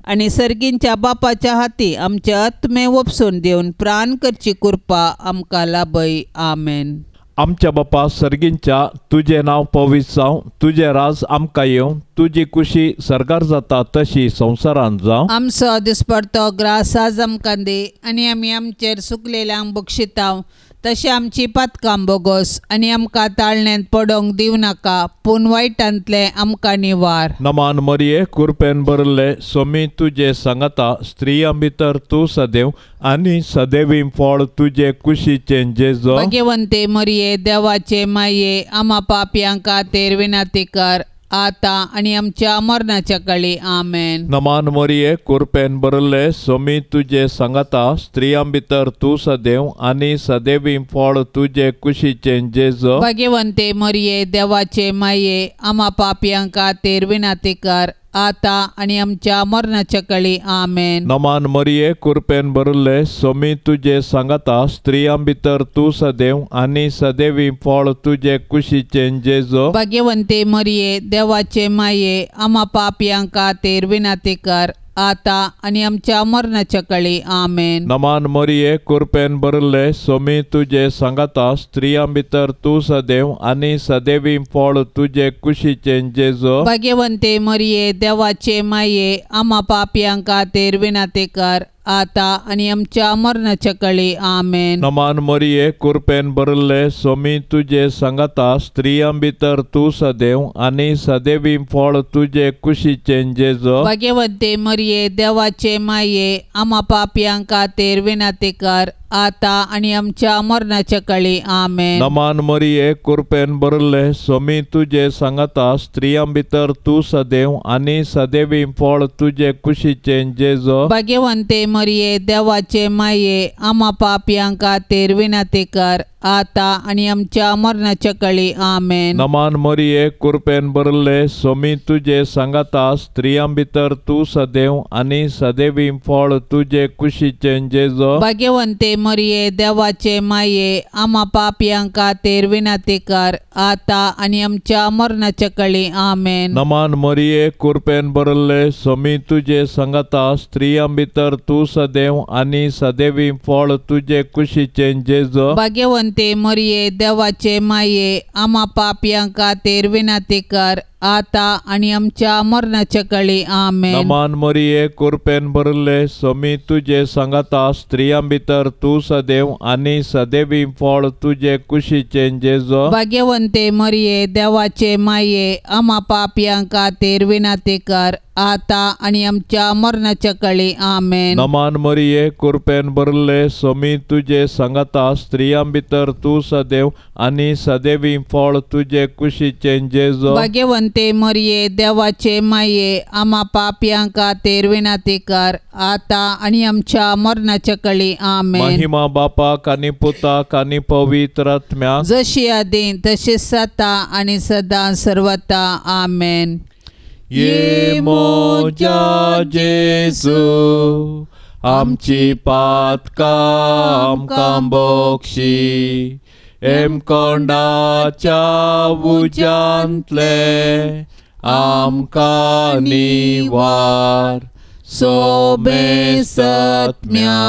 आनी सर्गींच्या बापाच्या हाती आमचे आत्मे वपसून दिवन प्राण करची कृपा आमकां लाभय. आमेन. आमच्या बापा सर्गींच्या, तुजें नांव पवित्र जावं, तुजें राज आमकां येवं, तुजी कुशी सर्गार जाता तशी संवसारांत जावं. आमचो दिसपडतो ग्रास आज आमकां दी आनी आमी आमचेर सुकलेल्यांक बक्षितांव तशें आमची पातकां बोगोस आनी आमकां ताळण्यांत पडोंक दिवं नाका, पूण वायटांतलें आमकां निवार. नमान मरिये, कृपेन भरले, स्वामी तुजे सांगाता, स्त्रियां भितर तूं सदैव आनी सदैवी फळ तुजे कुशीचें जेजू. भाग्यवंते मरिये, देवाचे माये, आमा पापयां खातीर विनंती कर आता आनी आमच्या मरणाच्या काळी. आमेन. नमान मरिये, कृपेन भरले, स्वामी तुजे सांगाता, स्त्रियां भितर तूं सदैव आनी सदैवी फळ तुजे कुशीचें जेजू. भाग्यवंते मरिये, देवाचे माये, आमा पापयां खातीर विनंती कर आता आनी आमच्या मरणाच्या काळी. आमेन. नमान मरिये, कृपेन भरले, स्वामी तुजे सांगाता, स्त्रियां भितर तूं सदैव आनी सदैवी फळ तुजे कुशीचें जेजू. भाग्यवंते मरिये, देवाचे माये, आमा पापयां खातीर विनंती कर आता आनी आमच्या मरणाच्या काळी. आमेन. नमान मरिये, कृपेन भरले, स्वामी तुजे सांगाता, स्त्रियां भितर तूं सदैव आनी सदैवी फळ तुजे कुशीचें जेजू. भाग्यवंते मरिये, देवाचे माये, आमा पापयां खातीर विनंती कर आता आनी आमच्या मरणाच्या काळी. आमेन. नमान मरिये, कृपेन भरले, स्वामी तुजे सांगाता, स्त्रियां भितर तूं सदैव आनी सदैवी फळ तुजे कुशीचें जेजू. भाग्यवंते मरिये, देवाचे माये, आमा पापयां खातीर विनंती कर आता आनी आमच्या मरणाच्या काळी. आमेन. नमान मरिये, कृपेन भरले, स्वामी तुजे सांगाता, स्त्रियां भितर तूं सदैव आनी सदैवी फळ तुजे कुशीचें जेजू. भाग्यवंते मरिये, देवाचे माये, आमा पापयां खातीर विनंती कर आता आनी आमच्या मरणाच्या कळी. आमेन. नमान मरिये, कृपेन भरले, सोमी तुजे सांगाता, स्त्रियां भितर तूं सदैव आनी सदैवी फळ तुजे कुशीचें जेजो. भाग्यवंते मरिये, देवाचे माये, आमा पापयां खातीर विनंती कर, आता आनी आमच्या मरणाच्या कळी. आमेन. नमान मरिये, कृपेन भरले, सोमी तुजे सांगाता, स्त्रियां भितर तूं सदैव आनी सदैवी फळ तुजे कुशीचें जेजो. भाग्यवंते मरिये, देवाचे माये, आमा पापयां खातीर विनंती कर, आता आनी आमच्या मरणाच्या कळी. आमेन. नमान मरिये, कृपेन भरले, सोमी तुजे सांगाता, स्त्रियां भितर तूं सदैव आनी सदैवी फळ तुजे कुशीचें जेजो. भाग्यवंते मरिये, देवाचे माये, आमा पापयां खातीर विनंती कर, आता आनी आमच्या मरणाच्या कळी. आमेन. नमान मरिये, कृपेन भरले, सोमी तुजे सांगाता, स्त्रियां भितर तूं सदैव आनी सदैवी फळ तुजे कुशीचें जेजो. भाग्यवंते मरिये, देवाचे माये, आमा पापयां खातीर विनंती कर, आता आनी आमच्या मरणाच्या कळी. आमेन. महिमा बापाक आनी पुताक आनी पवित्र आत्म्याक, जशी आदीं तशी सता आनी सदां सर्वता. आमेन. ये मोजा जेजू, आमची पातकां आमकां बक्षी, एमकोंडाच्या उज्यांतले आमकां निवार, सोमे सत्म्या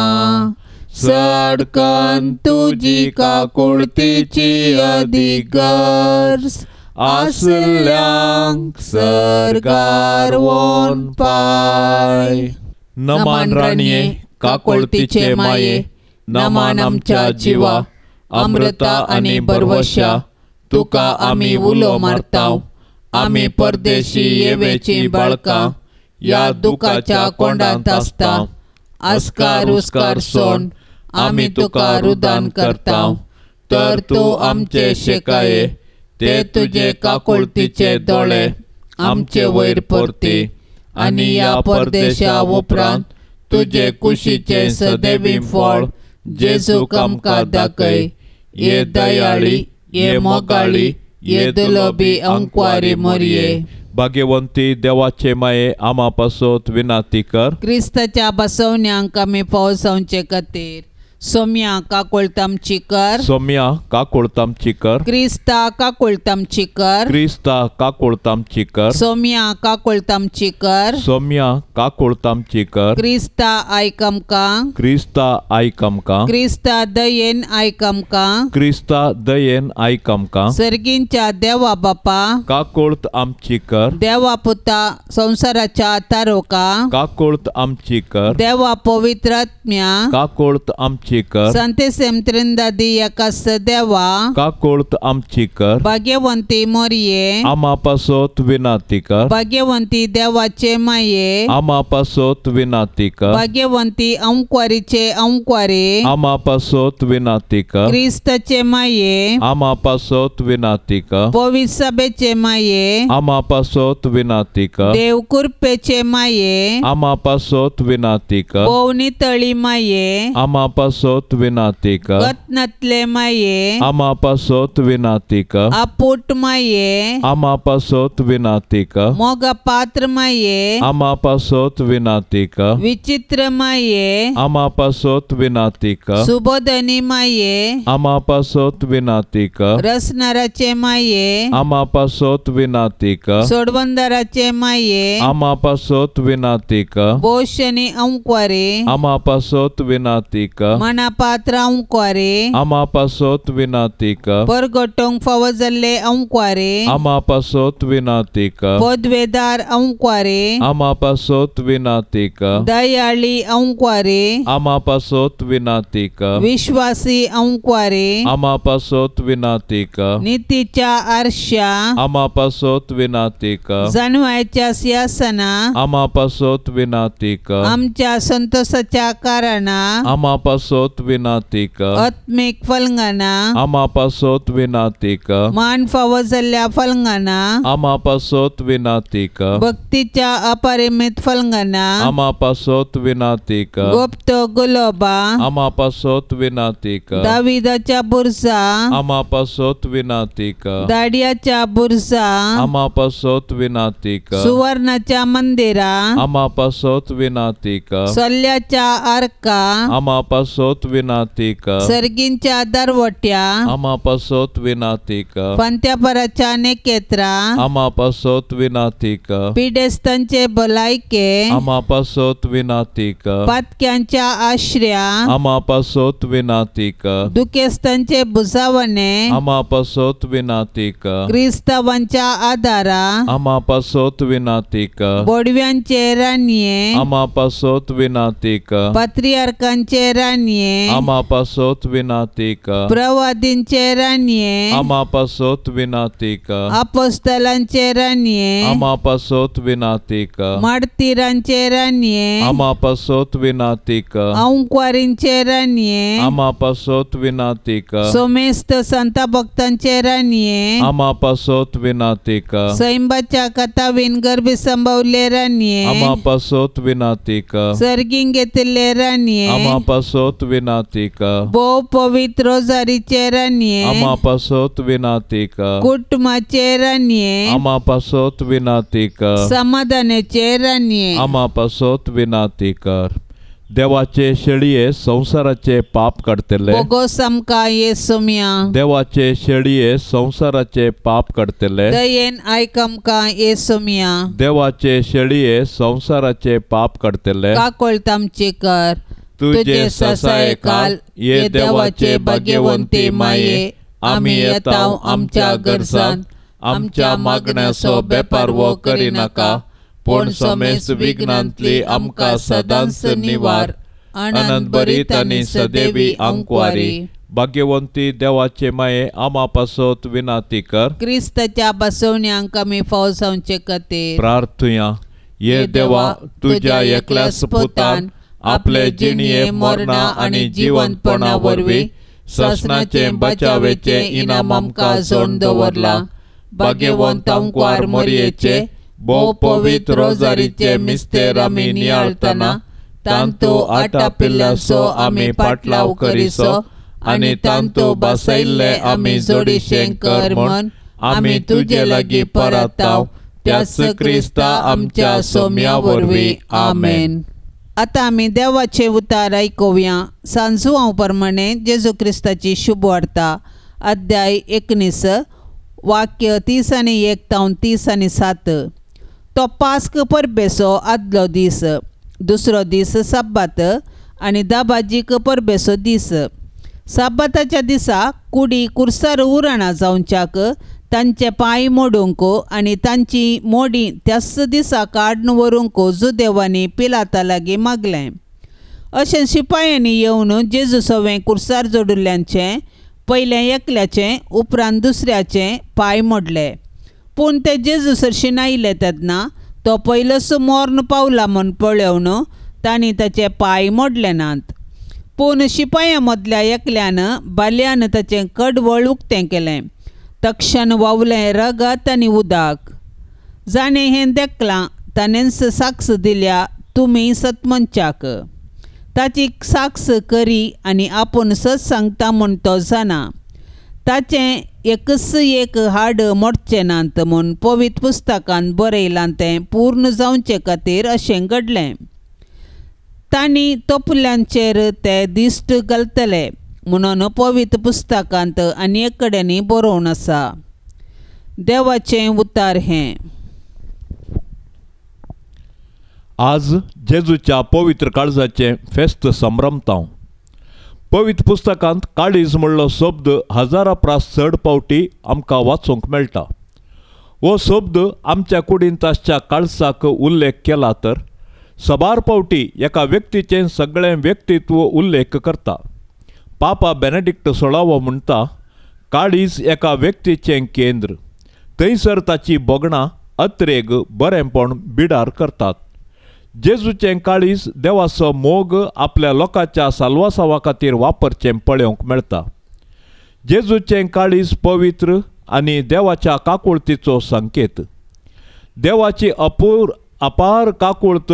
सडकन तुजी काकुळतीची अदीक गरज आसल्यांक सर्गार वोन पाय. नमान राणये, काकुळतीचे माये, नमान आमच्या जिवा, अमृता आनी बरवशा, तुका आमी उलो मारताव. आमी परदेशी येवेची बाळकां ह्या दुखाच्या कोंडांत आसता. आस्कार उस्कार सोड आमी तुका रुदान करताव, तर तूं आमचे शेकाये, ते तुजे काकुळतीचे दोळे आमचे वयर परती, आनी ह्या परदेशा उपरांत तुजे कुशीचें सदैवी फळ जेजूक आमकां दाखय. ये दयाळी, ये मोगाळी, ये दुलोबी अंकवारी मोरये. भाग्यवंती देवाचे माये, आमा पासत विनंती कर. क्रिस्ताच्या बसवण्यांक आमी पावसावचे खातीर सोम्या काकुळतामची कर. सोम्या काकुळतामची कर. क्रिस्ता काकुळतामची कर. क्रिस्ता काकुळतामची कर. सोम्या काकुळतामची कर. सोम्या काकुळतामची कर. क्रिस्ता आयक आमकां. क्रिस्ता आयक आमकां. क्रिस्ता दयेन आयक आमकां. क्रिस्ता दयेन आयक आमकां. सर्गींच्या देवा बापा, काकुळत आमची कर. देवा पुता संवसाराच्या तारोका, काकुळत आमची कर. देवा पवित्र आत्म्या, काकुळत आमची कर. संतेसेम त्रिंदादी एकास देवा, काकुळत आमची कर. भाग्यवंती मोरये, आमा पासत विनंती कर. भाग्यवंती देवाचे माये, आमा पासत विनंती कर. भाग्यवंती अंकवारीचे अंकवारे, आमा पासत विनंती कर. क्रिस्ताचे माये, आमा पासत विनंती कर. पवित्र सभेचे माये, आमा पासत विनंती कर. देव कृपेचे माये, आमा पासत विनंती कर. भोवनी तळी माये, आमा पासत विनंती कर. गतनातले माये, आमा पासत विनंती कर. आपूट माये, आमा पासत विनंती कर. मोगा पात्र माये, आमा पासत विनंती कर. विचित्र माये, आमा पासत विनंती कर. सुबोधनी माये, आमा पासत विनंती कर. रसनाराचे माये, आमा पासत विनंती कर. सोडवंदाराचे माये, आमा पासत विनंती कर. बोशनी अंकवारे, आमा पासत विनंती कर. मनापात्र अंकवारे, आमा पासत विनंती कर. परगटोंक फावो जाल्ले अंकवारे, आमा पासत विनंती कर. पदवेदार अंकवारे, आमा पासत विनंती कर. दयाळी अंकवारे, आमा पासत विनंती कर. विश्वासी अंकवारे, आमा पासत विनंती कर. नितीच्या आरशा, आमा पासत विनंती कर. जानवायच्या सिंहासना, आमा पासत विनंती कर. आमच्या संतोषाच्या कारणा, आमा पासत पासत विनाती कर। आत्मीक फलंगाना आमा पासत विनाती कर। मान फावो जाल्ल्या फलंगाना आमा पासत विनाती कर। भक्तीच्या अपरिमित फलंगाना आमा पासत विनाती कर। गुप्त गुलोबा आमा पासत विनाती कर। दाविदाच्या बुरसा आमा पासत विनाती कर। दाडियाच्या बुरसा आमा पासत विनाती कर। सुवर्णाच्या मंदिरा आमा पासत विनाती कर। सोल्याच्या आर्का आमा पासत विनाती कर। सर्गींच्या दरवट्या आमा पासत विनाती कर। पंत्यापराच्या नेकेत्रा आमा पासत विनाती कर। पिडेस्तांचे भलायके आमा पासत विनाती कर। पातक्यांच्या आश्र्या आमा पासत विनाती कर। दुखेस्तांचे बुजावणे आमा पासत विनाती कर। क्रिस्तावांच्या आदारा आमा पासत विनाती कर। बोडव्यांचे रानये आमा पासत विनाती कर। पात्रियार्कांचे रानये आमा पासत विनाती कर। प्रवादींचे रानये आमा पासत विनाती कर। अपोस्तलांचे रानये आमा पासत विनाती कर। मार्तीरांचे रानये आमा पासत विनाती कर। अंकुवारींचे रानये आमा पासत विनाती कर। सोमेस्त संता भक्तांचे रानये आमा पासत विनाती कर। सैंबाच्या कथावीन गर्भी संभवले रानये आमा पासत विनाती कर। सर्गींग घेतिल्ले रानये आमा पासत विनाती कर। भोव पवित्र रोजारीचे रानये आमा पासत विनाती कर। कुटुंबाचे रानये आमा पासत विनाती कर। समाधानाचे रानये आमा पासत विनाती कर। देवाचे शेळये संवसाराचे पाप काडटले बोगोस आमकां येसुम्या। देवाचे शेळये संवसाराचे पाप काडटले दयेन आयक आमकां येसुम्या। देवाचे शेळये संवसाराचे पाप काडटले काकोळत आमची कर। तुजे ससायकाल ये देवाचे भाग्यवंती माये आमी येता आमच्या गरजान आमच्या मागण्याचो बेपारवो करिनाका पूण समेस्त विघ्नांतली आमकां सदांच निवार। आनंद भरीत आनी सदैवी आंकवारी भाग्यवंती देवाचे माये आमा पासत विनाती कर। क्रिस्ताच्या बसवण्यांक आमी फाव जावचे खातीर प्रार्थुया। ये देवा तुज्या एकल्याच पुतान आपले जिणये मरणा आनी जिवंतपणा वरवीं सासणाचे बचावेचे इनाम आमकां जोडून दवरला। भाग्यवंत आंकवार मोरयेचे भोव पवित्र रोजारीचे मिस्तेर आमी नियाळतना तांतू आटापिल्ल्याचो आमी पाटलाव करिसो आनी तांतू बसयल्ले आमी जोडीशें कर म्हूण आमी तुजे लागीं परताव त्याच क्रिस्ता आमच्या सोम्या वरवीं आमेन। आतां आमी देवाचे उतार आयकुया। सांजुआंव प्रमाणे जेजू क्रिस्ताची शुभवार्ता अध्याय 19 वाक्य 31 तावन 37। तो पास्क परबेचो आदलो दीस, दुसरो दीस सब्बात आनी दाबाजीक परबेचो दीस। सब्बाताच्या दिसा कुडी कुर्सार उराणा जावच्याक तांचे पांय मोडूंक आनी तांची मोडी त्याच दिसा काडून व्हरूंक जुदेवांनी पिलाता लागीं मागलें। अशें शिपायांनी येवन जेजू सवें कुर्सार जोडिल्ल्यांचें पयलें एकल्याचें उपरांत दुसऱ्याचें पांय मोडले। पूण ते जेजू सरशीं आयले तेन्ना तो पयलोच मर्ण पावला म्हूण पळोवन तांणी ताचे पांय मोडले नात। पूण शिपायां मदल्या एकल्यान बाल्यान ताचें कडवळ उक्तें केलें। तक्षण व्हांवलें रगत आनी उदक। जाणें हें देखलां ताणेंच साक्ष दिल्या तुमी सतमनच्याक। ताची साक्ष करी आनी आपूण सत सांगता म्हूण तो जाणा। ताचें एकच एक हाड मोडचें नात म्हूण पवित्र पुस्तकांत बरयलां तें पूर्ण जावचे खातीर अशें घडलें। तांणी तोपल्यांचेर ते दिश्ट घालतले म्हणून पवित्र पुस्तकांत आनी एक कडेन बरोवन आसा। देवाचें उतार हें। आज जेजूच्या पवित्र काळजाचें फेस्त संभ्रमता। पवित्र पुस्तकांत काळीज म्हणलो शब्द हजारा प्रास चड पावटी आमकां वाचूंक मेळटा। हो शब्द आमच्या कुडींत आसच्या काळजाक उल्लेख केला तर सबार पावटी एका व्यक्तीचें सगळें व्यक्तित्व उल्लेख करता। पापा बेनेडिक्ट सोळावो म्हणटा, काळीज एका व्यक्तीचें केंद्र, थंयसर ताची भोगणां अत्रेग बरेंपण बिडार करतात। जेजूचें काळीज देवाचो मोग आपल्या लोकांच्या साल्वासावा खातीर वापरचें पळोवंक मेळटा. जेजूचें काळीज पवित्र आनी देवाच्या काकुळतीचो संकेत. देवाची अपार काकुळत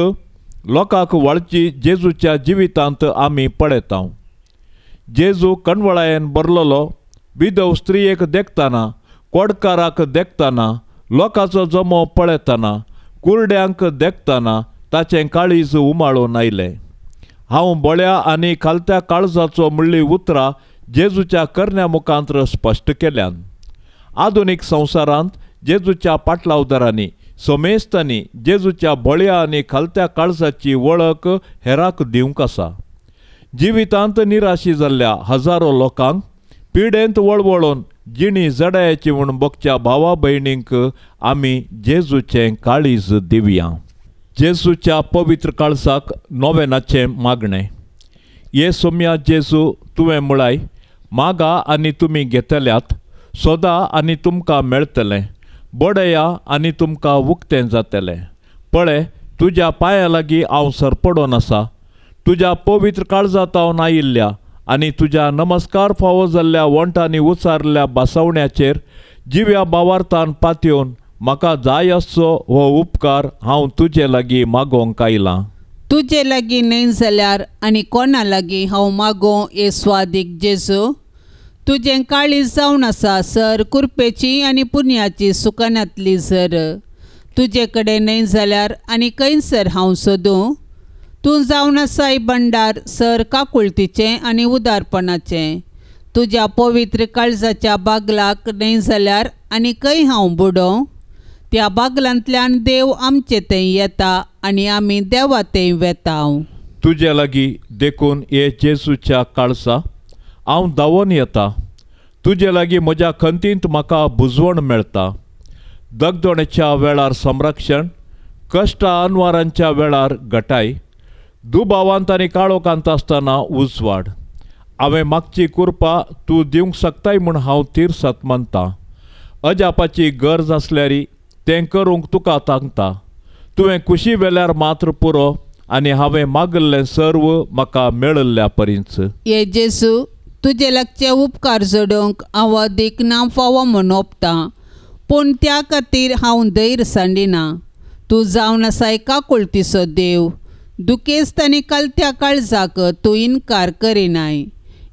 लोकांक वाळची जेजूच्या जिवितांत आमी पळयता. जेजू कणवळायेन भरलेलो विधव स्त्रियेक देखतना, कोडकाराक देखतना, लोकांचो जमो पळयतना, कुरड्यांक देखतना ताचें काळीज उमाळून आयलें. हांव बळ्या आनी खालत्या काळजाचो म्हणली उतरां जेजूच्या करण्या मुखांत स्पश्ट केल्यान. आधुनीक संवसारांत जेजूच्या पाटलावदारांनी समेस्तांनी जेजूच्या बळ्या आनी खालत्या काळजाची वळख हेराक दिवंक आसा. जिवितांत निराशी जाल्ल्या हजारो लोकांक पिडेंत वळवळून जिणी जडायाची म्हूण बगच्या भावा भयणींक आमी जेजूचें काळीज दिवया. जेजूच्या पवित्र काळजाक नोवेनाचें मागणें. ये सोम्या जेजू, तुवें म्हळाय, मागा आनी तुमी घेतल्यात, सोदा आनी तुमकां मेळटलें, बडया आनी तुमकां उक्तें जातलें. पळय, तुज्या पांया लागीं हांव सरपडोन आसा. तुज्या पवित्र काळजांत हांव आयिल्ल्या आनी तुज्या नमस्कार फावो जाल्ल्या वंठांनी उचारल्या बासावण्याचेर जिव्या बावार्थान पातयेवन म्हाका जाय आसचो हो उपकार हांव तुजे लागीं मागोवंक आयलां. तुजे लागीं न्हय जाल्यार आनी कोणा लागीं हांव मागों हे स्वादीक जेजू? तुजें काळीज जावन आसा सर कुरपेची आनी पुण्याची सुकानांतली झर. तुजे कडेन न्हय जाल्यार आनी खंयसर हांव सोदूं? तूं जावन आसाय भंडार सर काकुळतीचें आनी उदारपणाचें. तुज्या पवित्र काळजाच्या बागलाक न्हय जाल्यार आनी खंय हांव बुडों? त्या बागलांतल्यान देव आमचे थंय येता आनी आमी देवा थंय वेता. तुजे लागीं देखून हे जेजूच्या काळजा हांव धांवून येता. तुजे लागीं म्हज्या खंतींत म्हाका बुजवण मेळटा. दगदोणेच्या वेळार संरक्षण, कश्टा अनवारांच्या वेळार गटाय, दुबावांत आनी काळोखांत आसतना उजवाड. हांवें मागची कुरपा तूं दिवंक शकताय म्हूण हांव तिरसत मानता. अजापाची गरज आसल्यार तें करूंक तुका तांकता. तुवें खुशी वेल्यार मात्र पुरो आनी हांवें मागिल्लें सर्व म्हाका मेळिल्ल्या परींच. हे जेजू, तुजे लागचे उपकार जोडूंक हांव अदीक ना फावो म्हूण ओपतां, पूण त्या खातीर हांव धैर्य सांडिना. तूं जावन आसाय काकुळतीचो देव. दुखेस्त आनी कालत्या काळजाक तूं इनकार करिनाय.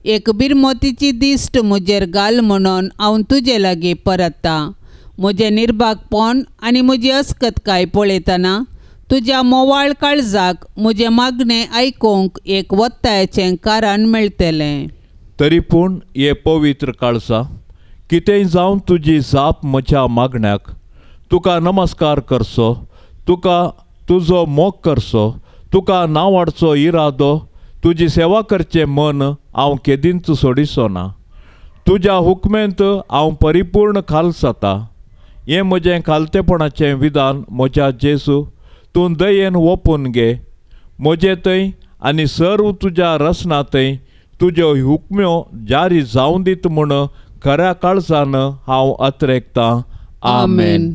एक बिरमोतीची दिश्ट म्हजेर घाल म्हणून हांव तुजे लागीं परतता. म्हजें निर्भागपण आनी म्हजी अस्कतकाय पळयतना तुज्या मोवाळ काळजाक म्हजें मागणें आयकूंक एक वत्तायाचें कारण मेळटलें. तरी पूण हे पवित्र काळजा, कितेंय जावन तुजी जाप म्हज्या मागण्याक, तुका नमस्कार करचो, तुका तुजो मोग करचो, तुका नांव हाडचो इरादो, तुजी सेवा करचें मन हांव केदींच सोडिचो ना. तुज्या हुकमेंत हांव परिपूर्ण खाल जाता. हें म्हजें खालतेपणाचें विधान म्हज्या जेजू, तूं दयेन ओपून घे. म्हजे थंय आनी सर्व तुज्या रसना थंय तुज्यो हुकम्यो जारी जावं दीत म्हूण खऱ्या काळजान हांव अत्रेकतां. आमेन.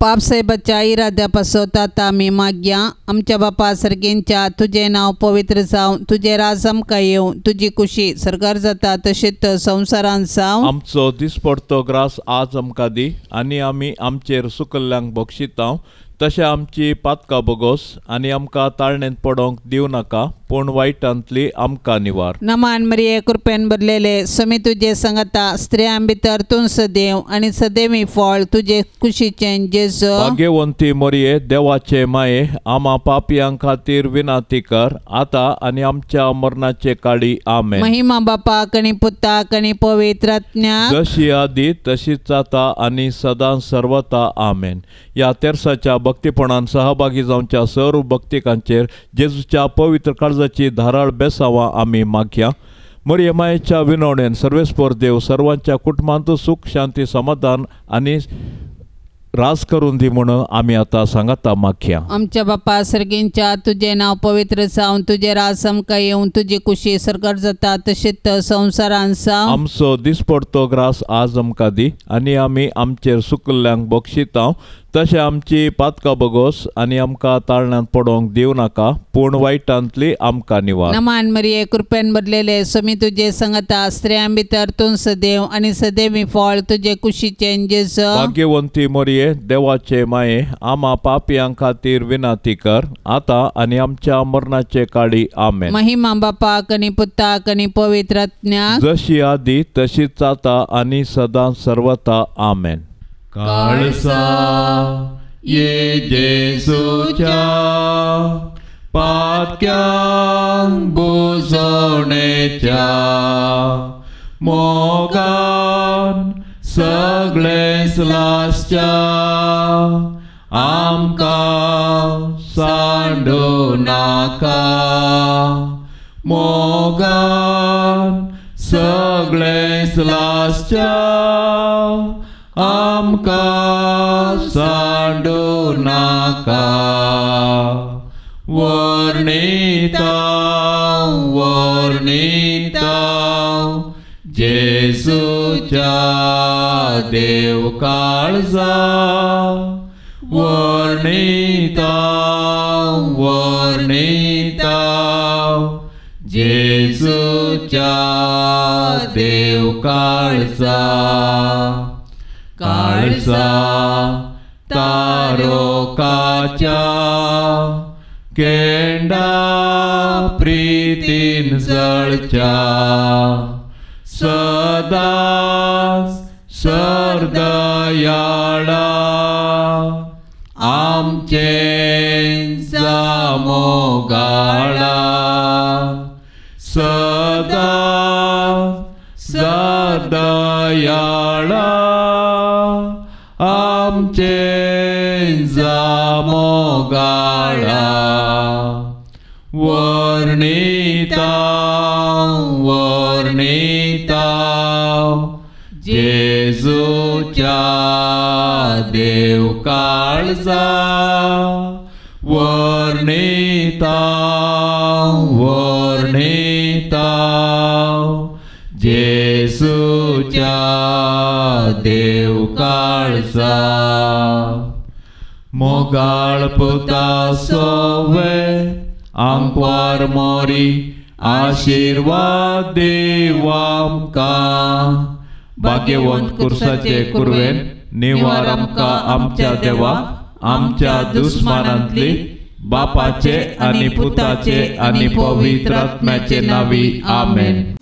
पाप साहेबाच्या इराद्या पासत आतां आमी मागया. आमच्या बापा सर्गेंच्या, तुजें नांव पवित्र जावं, तुजें राज आमकां येवं, तुजी खुशी सरकार जाता तशेंच संवसारांत जावं. आमचो दिसपडतो ग्रास आज आमकां दी आनी आमी आमचेर सुकल्ल्यांक बक्षितां तशें आमची पातकां बोगोस आनी आमकां ताळणेंत पडोवंक दिवं नाका, पूण वायटांतली आमकां निवार. नमान मरिये, कृपेन भरलेले, समी तुजे संगता, स्त्रियां भितर तूं सदैव आनी सदैवी फळ तुजे कुशीचें जेजू. भाग्यवंती मरिये, देवाचे माये, आमा पापयां खातीर विनंती कर आतां आनी आमच्या मरणाचे काळी. आमेन. महिमा बापाक आनी पुताक आनी पवित्र आत्म्याक, जशी आदी तशीच जाता आनी सदां सर्वता. आमेन. ह्या तेरसाच्या भक्तीपणान सहभागी जावच्या सर्व भक्तिकांचेर जेजूच्या पवित्र काळजाची धाराळ बेसावां आमी मागया. मरिये मायेच्या विनवणेन सर्वेस्पर देव सर्वांच्या कुटुंबांत सुख शांती समाधान आनी राज करून दी म्हूण आमी आतां सांगाता मागया. आमच्या बापा सर्गींच्या, तुजें नांव पवित्र जावं, तुजें राज आमकां येवं, तुजी खुशी सरकार जाता तशेंच संवसारांत जावं. आमचो दिसपडतो ग्रास आज आमकां दी आनी आमी आमचेर सुकल्ल्यांक बक्षितां तशें आमची पातकां बगोस आनी आमकां ताळण्यांत पडोवंक दिवं नाका, पूण वायटांतली आमकां निवार. नमान मरिये, कृपेन भरलेले, स्वामी तुजे संगता, स्त्रियां भितर तूं सदैव आनी सदैवी फळ तुजे कुशीचें जेजू. भाग्यवंती मरिये, देवाचे माये, आमा पापयां खातीर विनंती कर, आतां आनी आमच्या मरणाचे काळी. आमेन. महिमा बापाक आनी पुताक आनी पवित्र आत्म्याक, जशी आदी तशीच आतां आनी सदां सर्वता. आमेन. काळसा ये जेजूच्या पातक्यांक बुजोवणेच्या मोगान सगळेंच लासच्या आमकां सांडू नाका. मोगान सगळेंच लासच्या आमकां सांडू नाका. वर्णिता वर्णिता जेजूच्या देव काळजा, वर्णिता वर्णिता जेजूच्या देव काळजा. काळजा तारोकाच्या केंडा प्रीतीन जळच्या सदांच सरदयाळा आमचें जामोगाळा. सदांच सरदयाळा आमचें जामोगाळा. वर्णिता वर्णिता जेजूच्या देव काळजा, वर्णिता वर्णिता जेजूच्या देव काळजा. मोगाळ पुता सोवे आंकवार मोरी आशिर्वाद देव आमकां. भाग्यवंत कुर्साचे कुरवेन निवार आमकां आमच्या देवा आमच्या दुस्मानांतली, बापाचे आनी पुताचे आनी पवित्र आत्म्याचे नावी. आमेन.